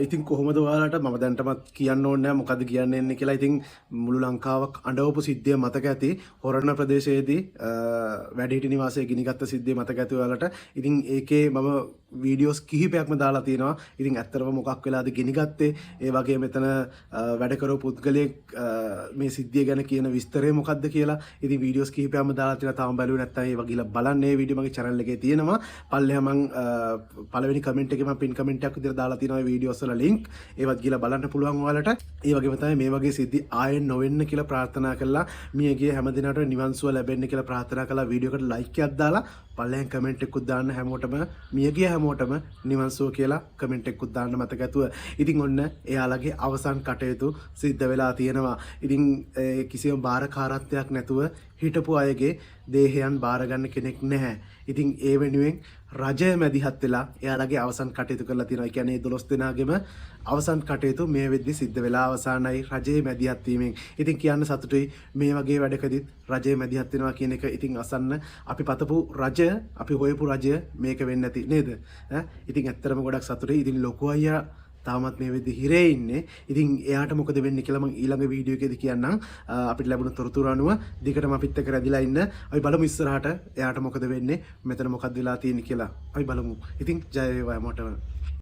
ඉතින් කොහොමද ඔයාලට මම දැනටමත් කියන්න ඕනේ නැහැ මොකද්ද කියන්න එන්නේ කියලා. ඉතින් මුළු ලංකාවක් අඬවපු සිද්ධිය මතක ඇති. හොරණ ප්‍රදේශයේදී වැඩිහිටි නිවාසයේ ගිනිගත්ත සිද්ධිය මතක ඇති ඔයාලට. ඉතින් ඒකේ මම වීඩියෝස් කිහිපයක්ම දාලා තියෙනවා. ඉතින් ඇත්තටම මොකක් වෙලාද ගිනිගත්තේ? ඒ වගේ මෙතන වැඩ කරපු පුද්ගලයෙක් මේ සිද්ධිය ගැන කියන විස්තරය මොකද්ද කියලා. ඉතින් වීඩියෝස් කිහිපයක්ම දාලා තියෙනවා. තාම බැලුවේ නැත්නම් ඒවා ගිහලා බලන්න. මේ වීඩියෝ මගේ channel එකේ තියෙනවා. පල්ලෙහා මං පළවෙනි කමෙන්ට් එකේ මං පින් කමෙන්ට් එකක් විදිහට දාලා තියෙනවා මේ වීඩියෝස් වල ලින්ක්. ඒවත් ගිහලා බලන්න පුළුවන් ඔයාලට. ඒ වගේම තමයි මේ වගේ සිද්ධි ආයෙත් නොවෙන්න කියලා ප්‍රාර්ථනා කළා. මියගිය හැම දිනකටම නිවන් සුව ලැබෙන්න කියලා ප්‍රාර්ථනා කළා. වීඩියෝ එකට ලයික් එකක් දාලා පල්ලෙහාන් කමෙන්ට් එකකුත් දාන්න, හැමෝටම මියගිය හැමෝටම නිවන් සුව කියලා කමෙන්ට් එකකුත් දාන්න මතක ඇතුව. ඉතින් ඔන්න එයාලගේ අවසන් කටයුතු සිද්ධ වෙලා තියෙනවා. ඉතින් කිසිම භාරකාරත්වයක් නැතුව හිටපු අයගේ දේහයන් බාරගන්න කෙනෙක් නැහැ. ඉතින් ඒ වෙනුවෙන් රජය මැදිහත් වෙලා එයාලගේ අවසන් කටයුතු කරලා තියෙනවා. ඒ කියන්නේ 12 දෙනාගේම අවසන් කටයුතු මේ වෙද්දි සිද්ධ වෙලා අවසానයි රජයේ මැදිහත් වීමෙන්. ඉතින් කියන්න සතුටුයි මේ වගේ වැඩකදීත් රජය මැදිහත් වෙනවා කියන එක. ඉතින් අසන්න අපි පතපු රජය, අපි හොයපු රජය මේක වෙන්නේ නැති නේද? ඈ ඉතින් ඇත්තටම ගොඩක් සතුටුයි. ඉතින් ලොකු අයියා තාමත් මේ වෙද්දි හිරේ ඉන්නේ. ඉතින් එයාට මොකද වෙන්නේ කියලා මං ඊළඟ වීඩියෝ එකේදී කියන්නම්. අපිට ලැබුණු තොරතුරු අනුව දිගටම අපිත් එක්ක රැඳිලා ඉන්න. අපි බලමු ඉස්සරහට එයාට මොකද වෙන්නේ, මෙතන මොකද්ද වෙලා තියෙන්නේ කියලා. අපි බලමු. ඉතින් ජය වේවා හැමෝටම.